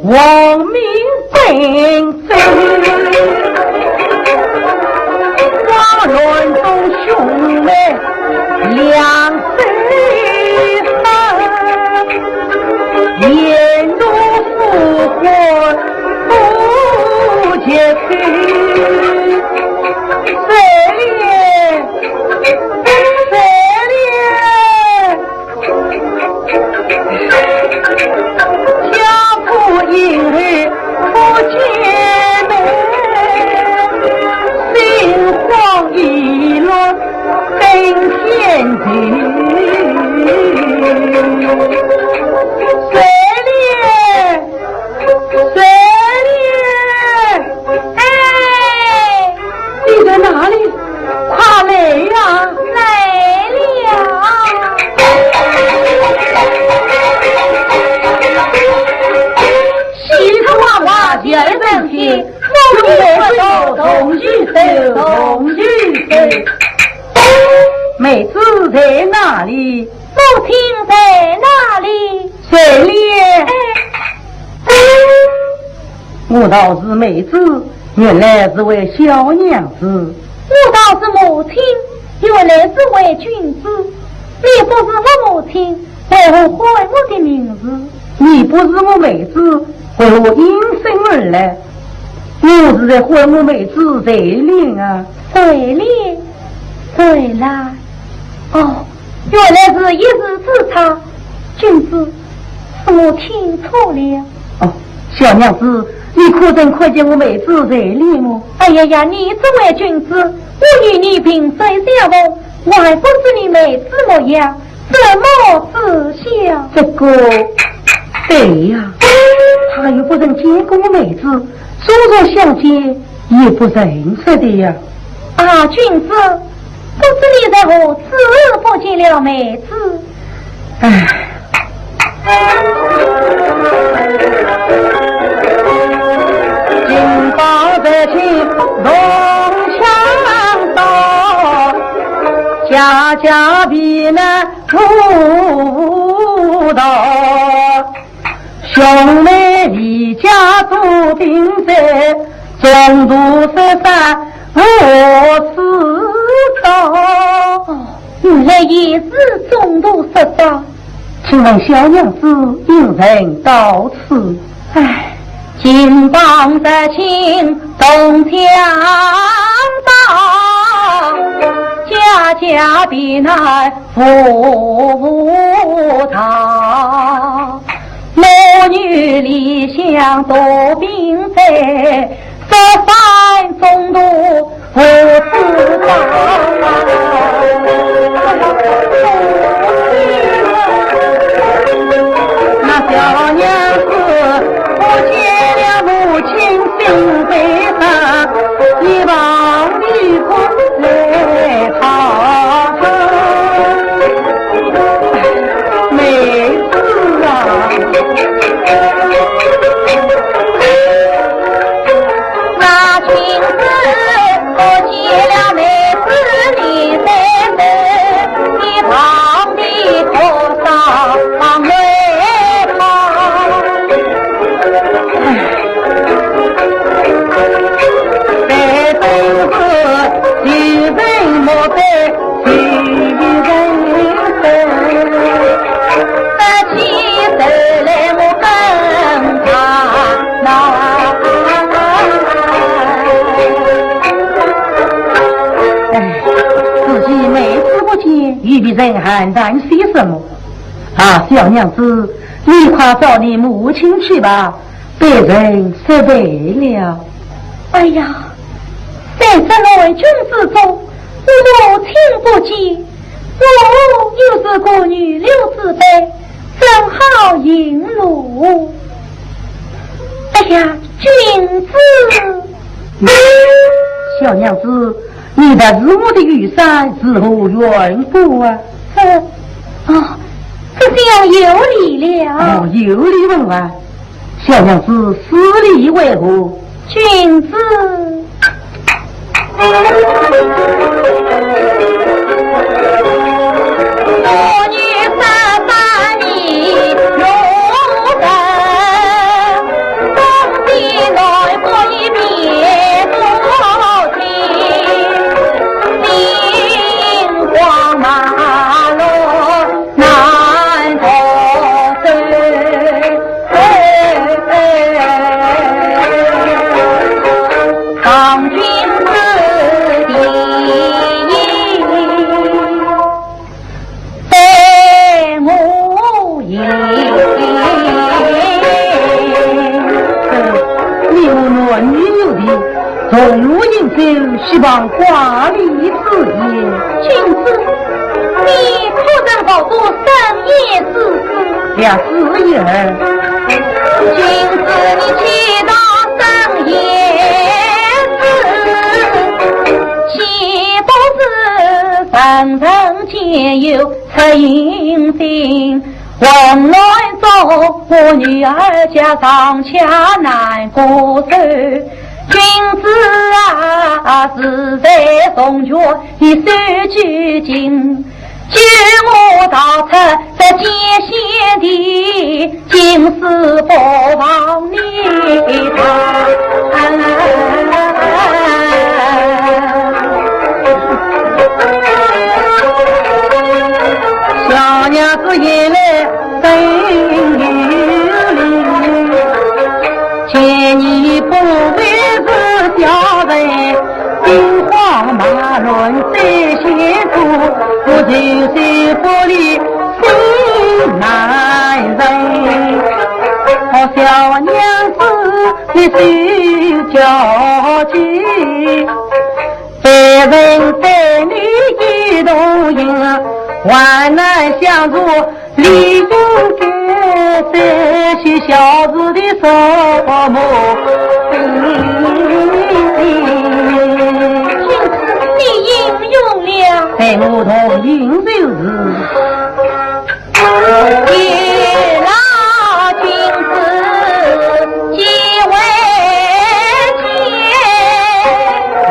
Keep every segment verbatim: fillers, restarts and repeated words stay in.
王命本奏，花园中兄妹两相思，沿路呼唤不及去。水莲，水莲。 家破人亡不见面，心慌意乱更添愁。水莲，水莲。 哎，你在哪里？快来呀！来了。喜出望外，求神仙，送你回到同居室，同居室。妹子在哪里？母亲在哪里？水莲。哎。 我道是妹子，原来是位小娘子。我道是母亲，原来是位君子。你不是我母亲，为何唤我的名字？你不是我妹子，为何应声而来？我是在唤我妹子水莲啊。水莲，水兰。哦， 原来是一字之差，君子，是我听错了。哦，小娘子，你可曾看见我妹子水莲么？哎呀呀，你这位君子，我与你萍水相逢，我还不知你妹子模样，怎么知晓？这个，对呀，她又不曾见过我妹子， 纵然相见也不认识的呀。啊，君子，不知你在何处不见了妹子？唉。金榜题名铜墙倒，家家避难无道。 兄妹离家多病哉，中途失散无处逃。哦，原来也是中途失散。请问小娘子因甚到此？唉，金榜题名铜墙倒，家家避难无道。 母女离乡多病哉，失散中途无处逃。那小娘子不见了母亲心悲伤，一旁的哭来讨。 妹子啊，那今日不见了妹子你在哪？一旁的哭声来讨。 哎，自己妹子不见，与别人寒谈些什么？啊，小娘子，你快找你母亲去吧， 被人失陪了。哎呀，在这乱军之中，我母亲不见，我又是个女流之辈，怎好行路？哎呀，君子！小娘子，你的是我的雨伞，是何缘故啊？这，哦，这厢有礼了。哦，有礼问话。 小娘子施礼为何？君子。我女三番你用人，女有的，从容饮酒，西望挂历之宴。君子，你可曾抱过生厌之事？略知一二。君子，你岂道生厌之事，岂不知人人皆有恻隐心？ 问难做，我女儿家尚且难过受。君子啊，自在从前，你受几经，救我逃出这艰险地， 今世不忘你他。小娘子眼泪真流，见你不配是小人，兵荒马乱在险处，我求求不离 心难忍。哦，小娘子，你休焦急，凡人待你一同行，患难相助，理应该，这些小事的什么？君子，你英勇了。待我同饮酒时。 一老君子几为见，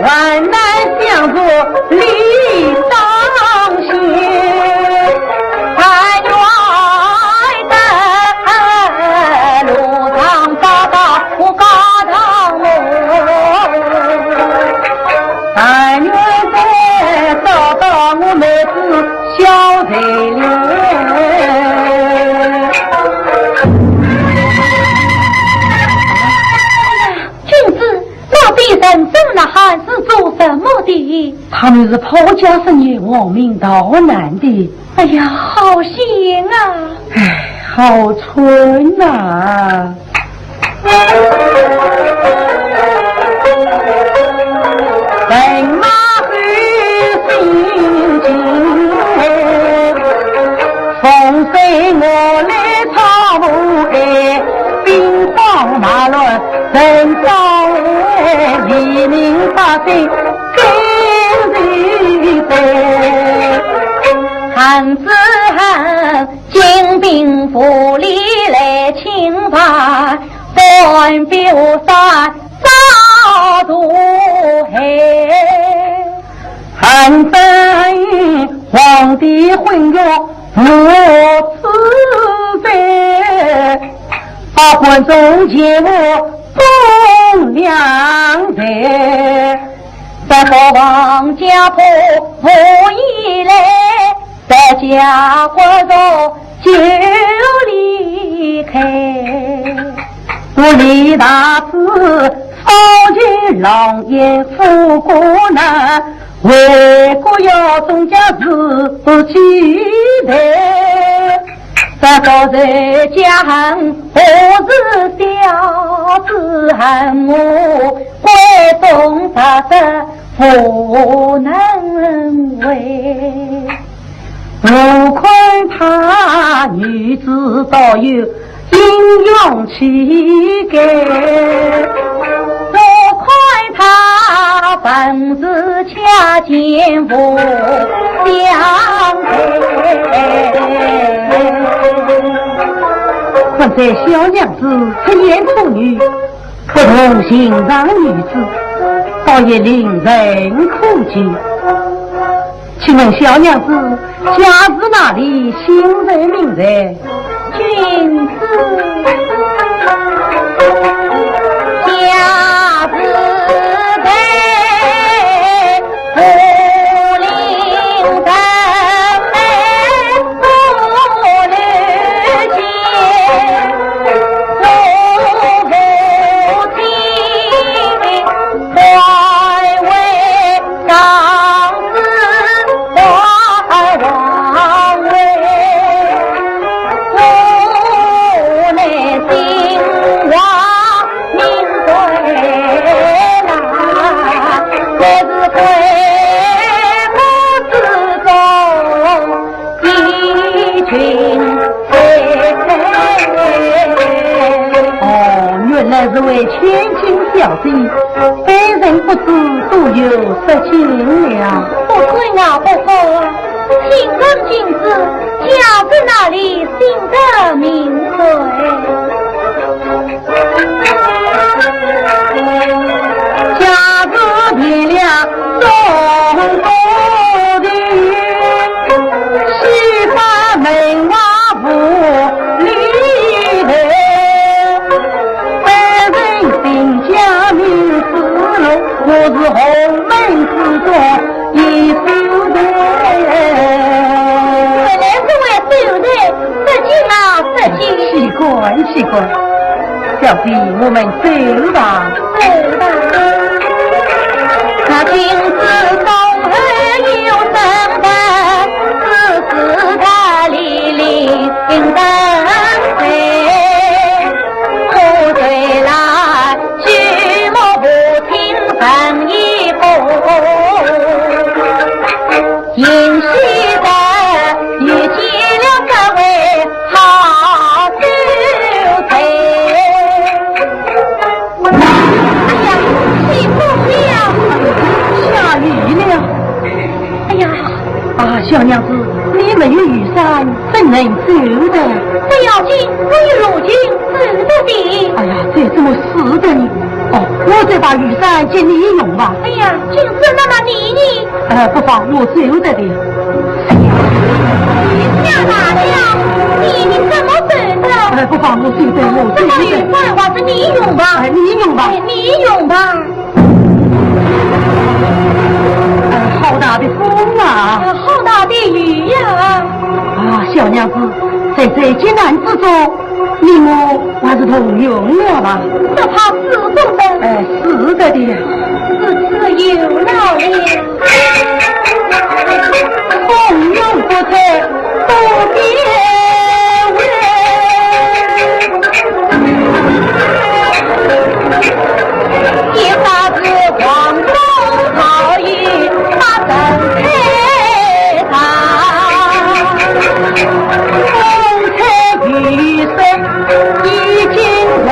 患难相助理当行。但愿在路上找到我家堂我，但愿再找到我妹子 小翠莲。君子，那边人声呐喊是做什么的？他们是抛家舍业、亡命逃难的。哎呀，好险啊！唉，好惨呐！ 人马后心惊，风声我来草木哎，兵荒马乱人遭哎，黎民百姓更悲悲。看仔恨 金兵无力来侵犯，半壁河山遭毒害。寒山皇帝昏庸无知罪，把关中全部忠良罪。这个王家破屋以来， 在家国中就离开。我李大铖扫尽狼烟，赴国难，为国要忠，家是期待。这个在家恨，何时小子恨我，关中大事无能为。 我看他女子倒有英雄气概，我看他本事恰见无相配。看在小娘子出言处女， 不同寻常女子，倒也令人可敬。请问小娘子，家住哪里？姓甚名谁？君子，家住在 我乃新王乃是位千金小姐，卑人不知，多有失敬了。不敢啊，不敢。请问君子，家住哪里？姓甚名谁？家住汴梁中都城，西八门外五里头。 卑人姓夏名字龙，我是洪门之中一子。原来是位秀才，失敬啊，失敬。岂敢，岂敢。小姐，我们走吧。走吧。他君子中后有三拜，只是他礼礼敬三跪。 可对了，举目不听分一步。因喜得遇见了这位好秀才。哎呀，起风了！下雨了！哎呀，啊，小娘子，你没有雨伞， 怎能走得？不要紧，我有罗巾，走得的。哎呀，这怎么使得呢？哦，我这把雨伞借你用吧。哎呀，君子，那么你呢？呃，不妨，我走得的。雨下大了，你，你怎么走得？呃，不妨，我走得，我走得。这把雨伞还是你用吧。哎，你用吧。哎，你用吧。 哎，好大的风啊！哎，好大的雨呀！啊，小娘子，在这急难之中，你我还是同用了吧。只怕使不得。哎，使得的呀。如此有劳了。风云不再多变。 一发是狂风暴雨把人推倒，风吹雨碎衣锦湿。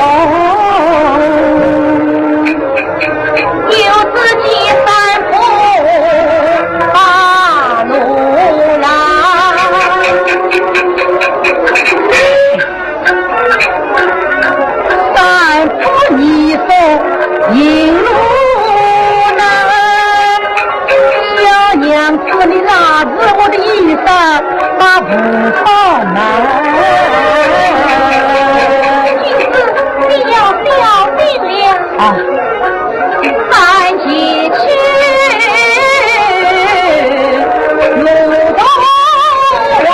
又是几番风把路拦。 三步一步引路难。小娘子，你拉住我的衣衫，把我放开。君子，你要小心了。啊。 三七去，路途啊。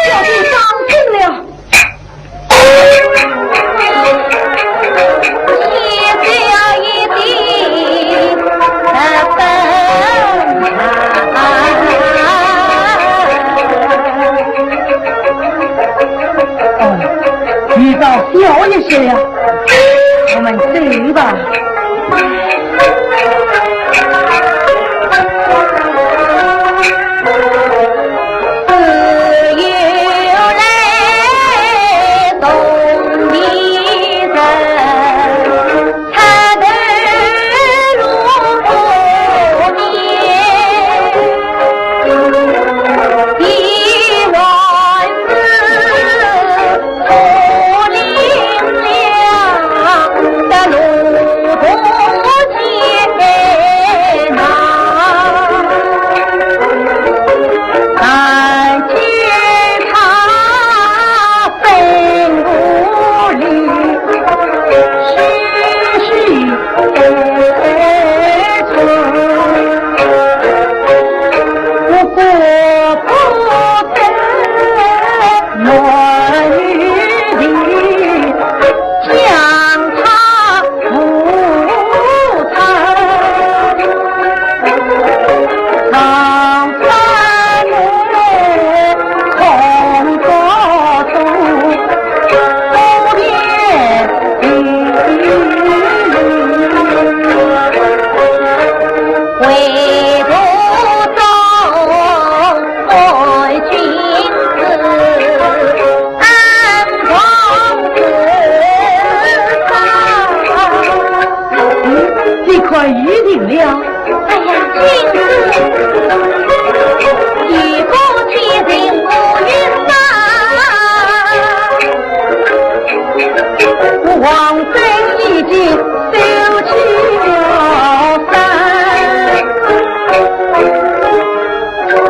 小姐伤心了。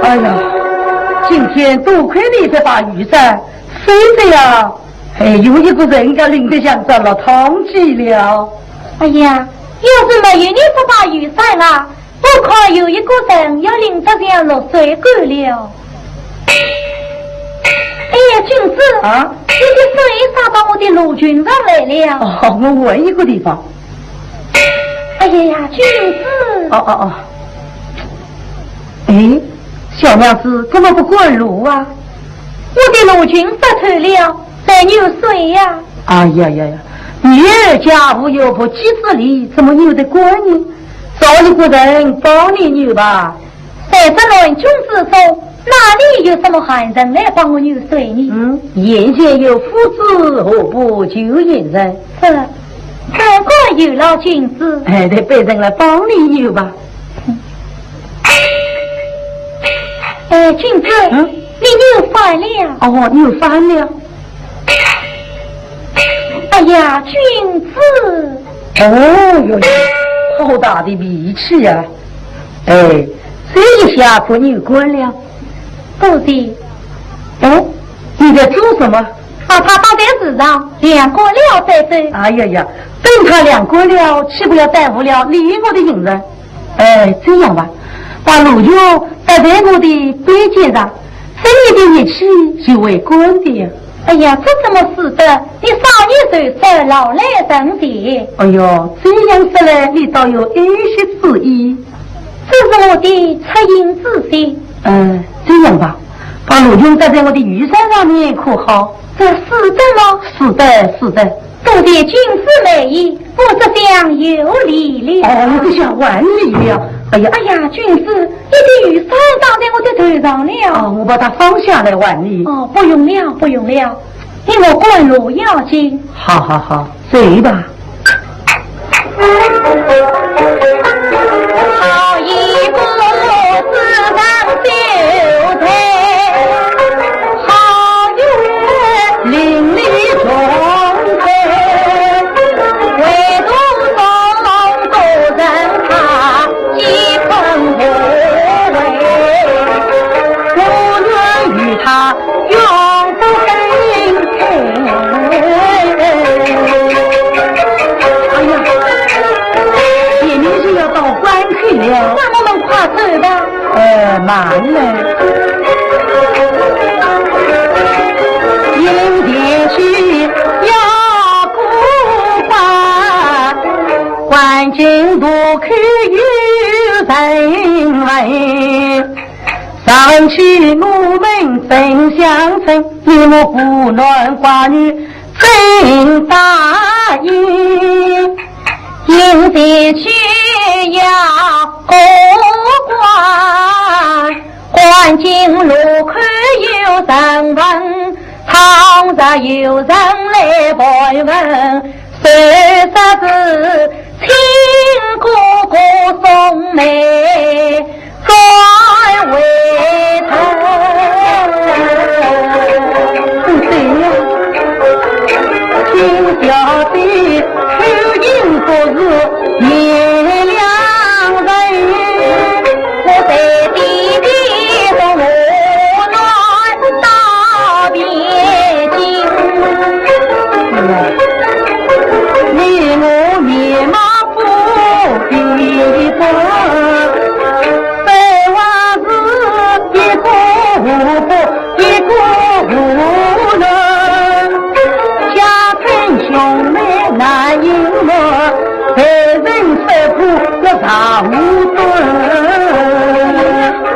哎呀，今天多亏你这把雨伞，否则呀，哎，有一个人要淋得像只落汤鸡了。哎呀，要是没有你这把雨伞啊，我看有一个人要淋得像落水狗了。哎呀，君子，啊？你的水洒到我的罗裙上来了。哦，我换一个地方。哎呀呀，君子。哦，哦，哦。哎，小娘子，怎么不赶路啊？我的罗裙湿透了，在扭水呀。哎呀呀呀，女儿家无有不及之力，怎么扭得干呢？找一个人帮你扭吧。在这乱军之中，哪里有什么闲人来帮我扭水呢？嗯，眼前有夫子，何不求贤人？这，这个有劳君子。哎，待卑人来帮你扭吧。哎，君子，嗯？你扭反了。哦，扭反了。哎呀，君子。哦哟哟，好大的力气呀！哎，这一下可扭干了。不是。哦，你在做什么？把它放在地上，晾干了再走。哎呀呀，等它晾干了，岂不要耽误了你我的行程？哎，这样吧，把罗裙搭在我的背肩上，这一点热气就会干的呀。哎呀，这怎么使得？你少年受伤，老来成疾。哎呦，这样说来，你倒有一些主意。这是我的恻隐之心。嗯，这样吧，把罗裙搭在我的雨伞上面可好？这使得吗？使得，使得。多谢君子美意，我这厢有礼了。哦，我这厢还礼了。哎呀，哎呀，君子，你的雨伞打在我的头上了。哦，我把它放下来还你。哦，不用了，不用了，你我赶路要紧。好好好，走吧。哎呀，前面就要到关口了。那我们快走吧。呃，慢来。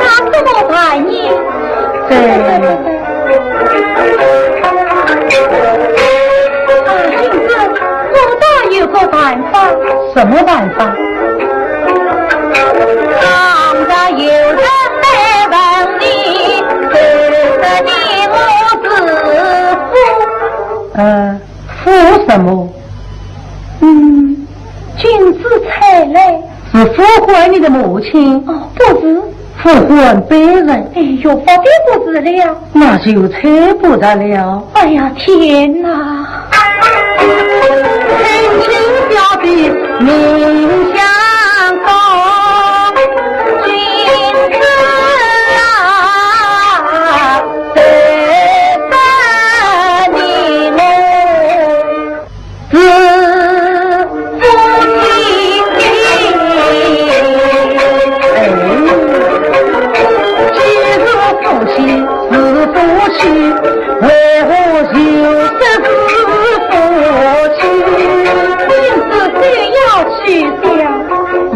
那怎么办呢？对。啊，君子，我倒有个办法。什么办法？呃，夫什么？嗯，君子猜嘞。是夫怪你的母亲？哦，不是。呼唤卑人？哎呦，不得不是了。那就猜不着了。哎呀，天哪！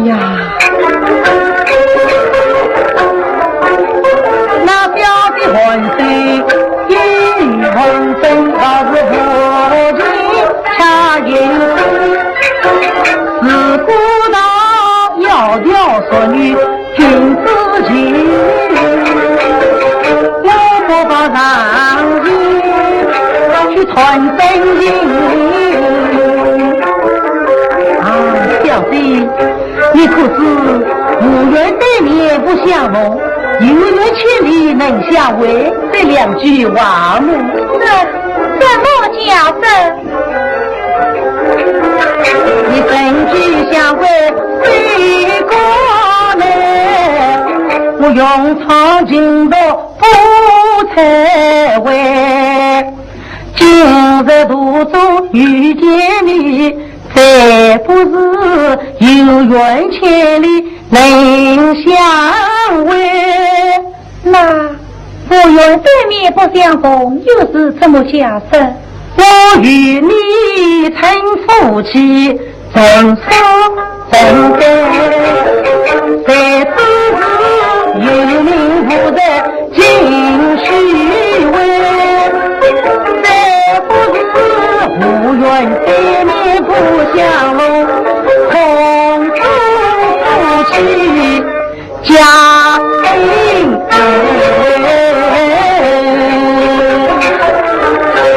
呀，那小姐还是 啊，小姐，你可知无缘对面不相逢，有缘千里能相会，这两句话么？这怎么解释？ 那无缘对面不相逢，又是怎么解释？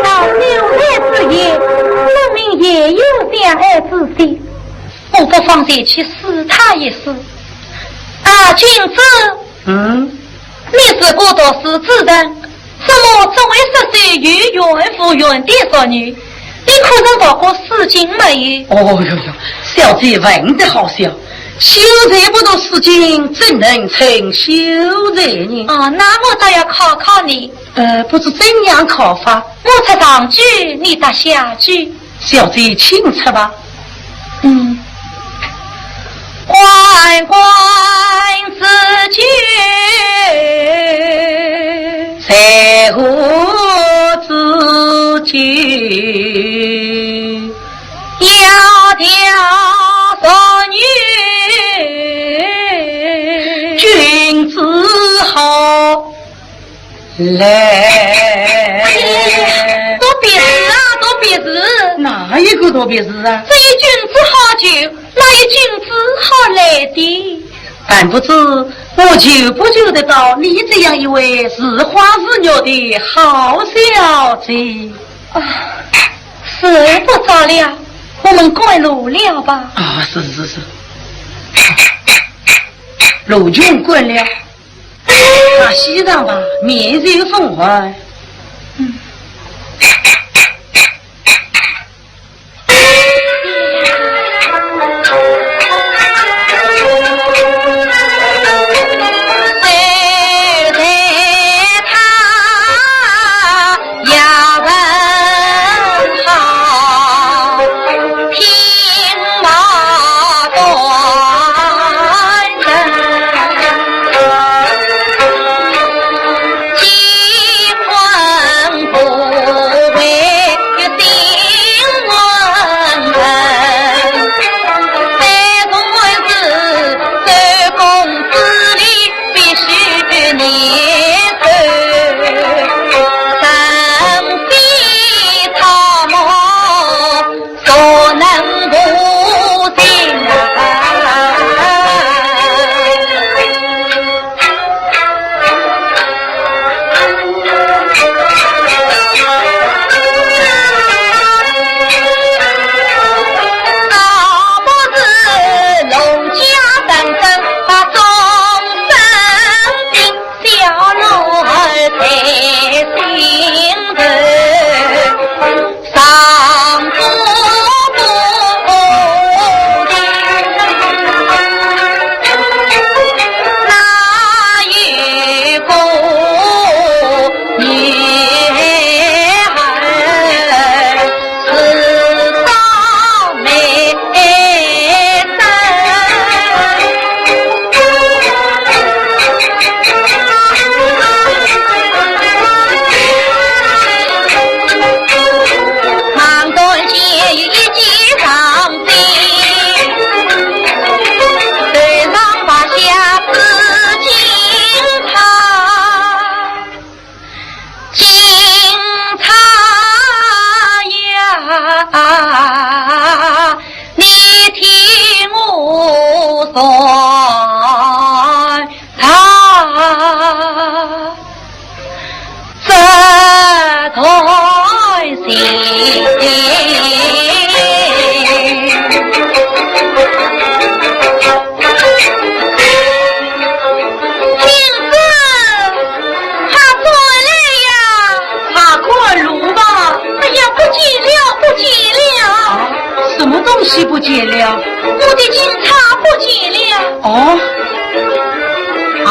到六月之夜，分明也有相爱之心，我不妨前去试探一试。啊，君子，嗯？你是个读书之人，怎么只会说些有缘无缘的俗语？你可曾读过《诗经》没有？哦哟哟，小姐问得好笑，秀才不读《诗经》，怎能称秀才呢？哦，那我倒要考考你。呃，不知怎样考法？我出上句，你答下句。小姐，请出吧。嗯。关关雎鸠，在河之洲。 窈窕淑女，君子好逵。哎呀，读别字啊，读别字。哪一个读别字啊？这有君子好逵，那有君子好逵的。但不知我求不求得到你这样一位似花似玉的好小姐。 啊，时候不早了，我们赶路了吧？啊，是是是。路穷赶了，啊，歇上吧，面色风寒。嗯。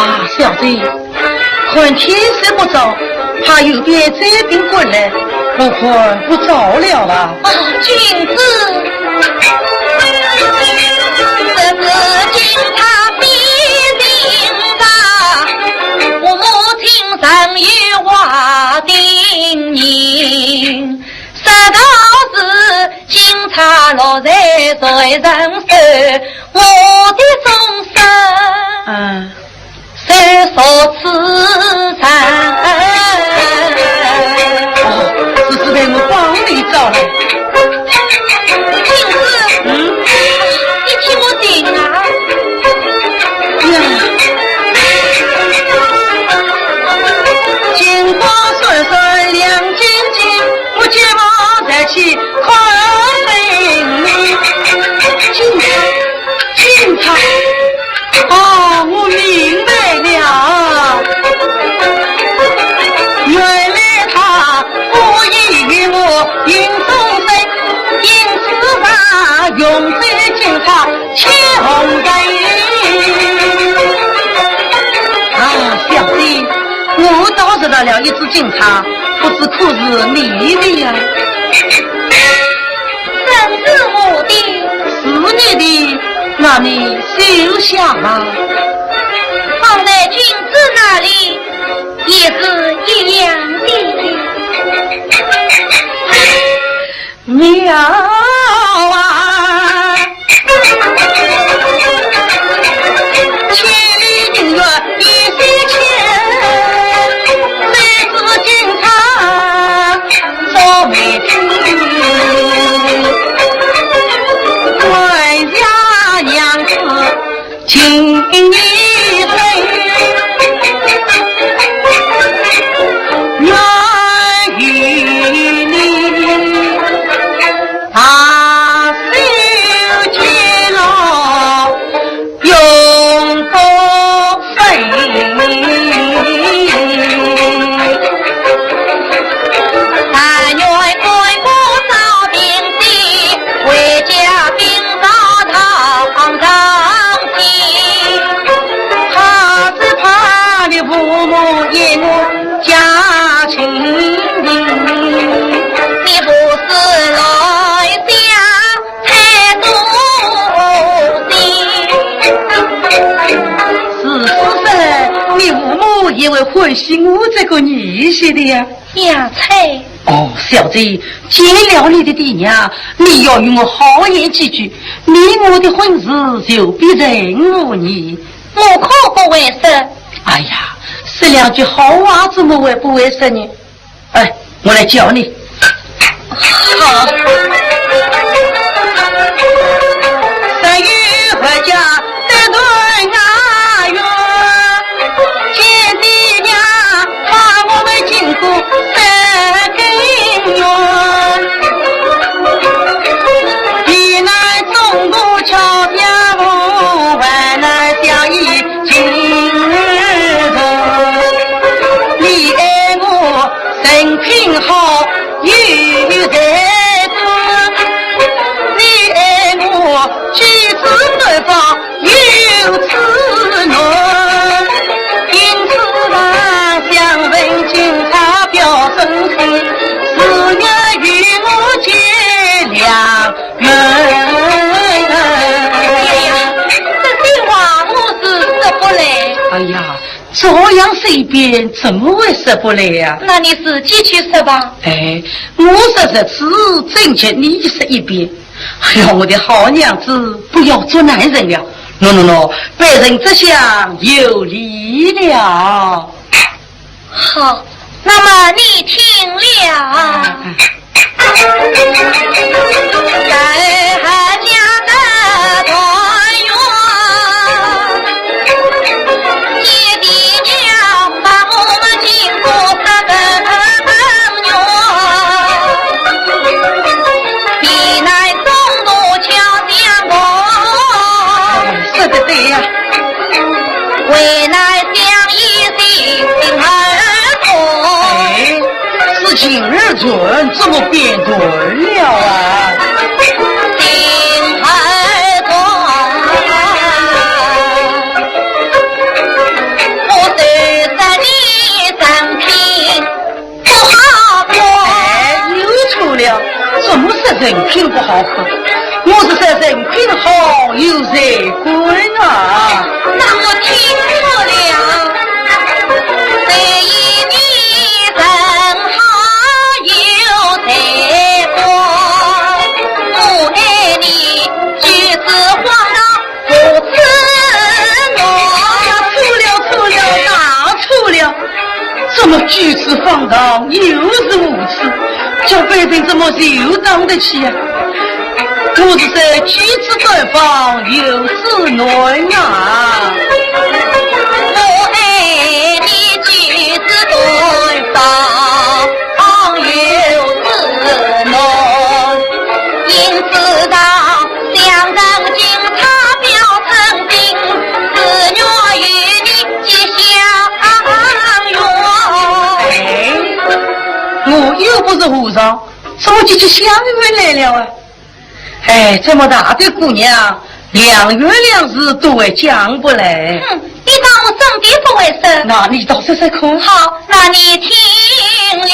啊，小姐，看天色不早，怕有边追兵过来，我看不早了啊。啊，君子。这个警察比警察，我母亲常有话叮咛，说道是警察落在罪人手，我的终身。嗯。 谁说此人？哦，是，是待我帮你找来。君子，嗯？你替我寻啊。呀。金光闪闪亮晶晶，我急忙抬起看分明。警察，警察。 哦，我明白了。原来他故意与我行凶，因此他用这金叉去红灯。啊，小姐，我倒认得了一只金叉，不知可是你的呀？ 真是我的。是你的，那你收下吧。放在君子那里也是一样的。妙啊！千里姻缘一线牵，谁知今朝 做媒人，关下娘子情意深，难与你大手牵落。 永不分。但愿干戈照平地，为家兵遭唐朝侵。他只怕你父母厌恶家亲，你不是来相 太多心。是，是，是，你父母也会欢喜我这个女婿的呀。呀，啐。哦，小姐，见了你的爹娘，你要与我好言几句，你我的婚事就必成无疑。我可不会说。哎呀，说两句好话怎么会不会说呢？ 哎，我来教你。好。十月回家得断家园，见爹娘把我们经过三更月。避难中途巧相逢，患难相依 今日中，你爱我人品好，有才干，你爱我举止端庄，有姿容。因此啊，想问警察表忠心，自愿与我结良 哎呀，这些话我是说不来。哎呀，这样说一遍，怎么会说不来呀？那你自己去说吧。哎，我说十次，怎及你说一遍。哎呀，我的好娘子，不要做难人了。喏，喏，喏，卑人这厢有礼了。 好，那么你听了。在阖家的团圆，爹爹娘把我们经过三更月，避难中途巧相逢。说得对呀。 患难相依情而重。哎，是情而重，怎么变断了啊？情而重。品不好看，我是说人品好有才干啊。那我听错了。谁以你人好有才干，我爱你就是荒唐。 如此我错了，错了，大错了！怎么举止放荡，又是无耻，叫卑人怎么受当得起啊？我是说举止端方，有是难啊。我爱你举止端方，有是难。 哎，我又不是和尚，怎么结起香缘来了啊？哎，这么大的姑娘，良缘两字都还讲不来。哼，你当我真的不会说？那你倒说说看。好，那你听了。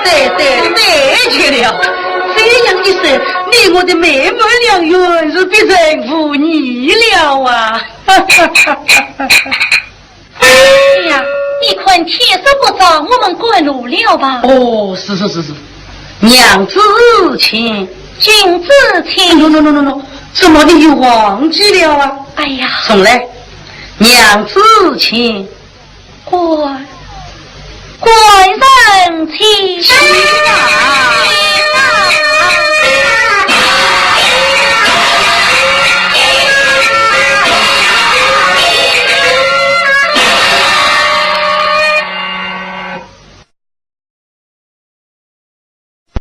对对对对，对极了。这样一说，你我的美满良缘是必成无疑了啊！ 哎呀，你看天色不早，我们赶路了吧。哦，是是是是。娘子请。君子请。No no no no no，怎么你又忘记了啊？哎呀。重来。娘子请。官，官人请。